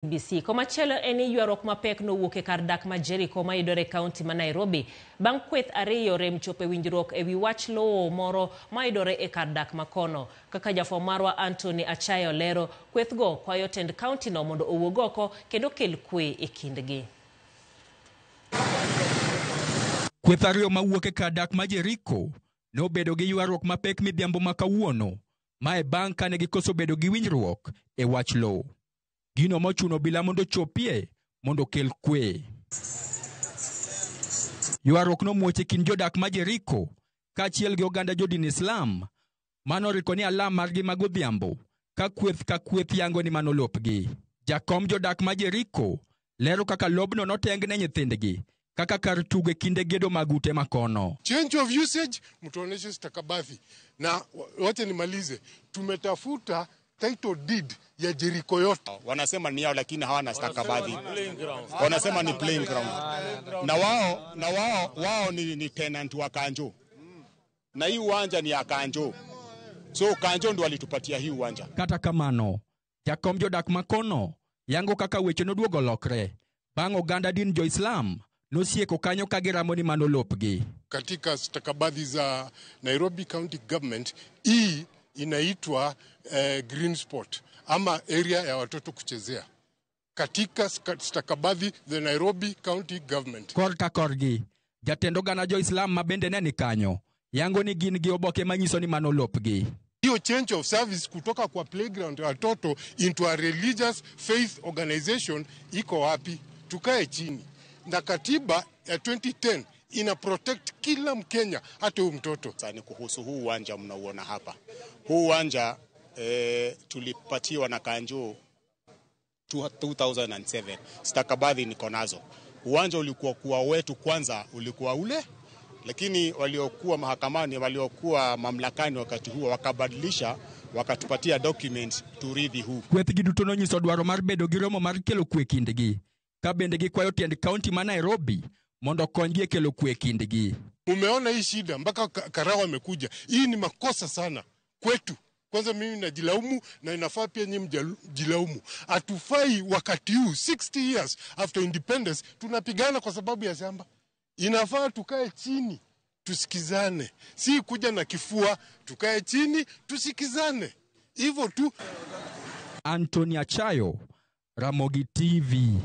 BBC. Komachielo en ni ywaruok mapek nowuok e kar dak ma Jericho mayudore e kaunti ma Nairobi bang' kweth ariyo rem chopo e winjruok e wi wach lowo moro mayudore e kar dak makono. Kaka jafwambo marwa Anthony Achaya olero, kwethgo kwayo tend kaunti no mondo owuog oko kendo kel kwe e kindgi. Kweth ariyo mawuok e kar dak ma Jericho nobedo gi ywaruok mapek midhiambo ma kawuono, mae bang' kane gikoso bedo gi winjruok e wach lowo. Gino mochuno obila mondo ochopie mondo okel kwe. Ywaruok nomuoch e kind jodak ma Jericho kaachiel gi oganda jodin Islam manoriko ni alam margi ma godhiambo ka kweth ka kweth yango ni mano lopgi. Jakom jodak ma Jericho lero kaka lobno noteng ne nyithindgi kaka kar tugo e kinde gedo mag ute makono. Change of usage, mtuoneshe stakabadhi. Na wacha nimalize, tumetafuta title deed ya Jericho yote. Wanasema ni yao lakini hawana stakabadhi. Wanasema ni playing ground. Na wao ni tenant wa Kanjo. Na hii uwanja ni ya Kanjo. So Kanjo ndo walitupatia hii uwanja. Kata kamano, jakom jodak makono yango kaka weche noduogo lokre bang' oganda din jo-Islam nosieko kanyo ka giramo ni mano lopgi. Katika stakabadhi za Nairobi County Government, hii inaitwa green spot ama area ya watoto kuchezea katika stakabadhi the Nairobi County Government. Korka korgi, jatend oganda jo-Islam ma bende ne ni kanyo yango ni gin gi oboke manyiso ni mano lopgi. Hiyo change of service kutoka kwa playground ya watoto into a religious faith organization iko wapi? Tukae chini. Na katiba ya 2010 ina protect kila Mkenya, hata huyu mtoto. Sasa ni kuhusu huu uwanja mnauona hapa. Huu uwanja tulipatiwa na Kanjo 2007. Stakabadhi niko nazo. Uwanja ulikuwa kuwa wetu kwanza, ulikuwa ule, lakini waliokuwa mahakamani, waliokuwa mamlakani wakati huo wakabadilisha, wakatupatia document turithi huu. Kwethgi duto nonyiso dwaro mar bedo gi romo mar kelo kwe kindgi, ka bende gikwayo tiend kaunti ma Nairobi mondo okonygi e kelo kwe kindgi. Umeona hii shida mpaka karao amekuja. Hii ni makosa sana kwetu. Kwanza mimi najilaumu na inafaa pia nyinyi mjilaumu. Hatufai wakati huu 60 years after independence tunapigana kwa sababu ya shamba. Inafaa tukae chini tusikizane, si kuja na kifua. Tukae chini tusikizane, hivyo tu. Anthony Achayo, Ramogi TV.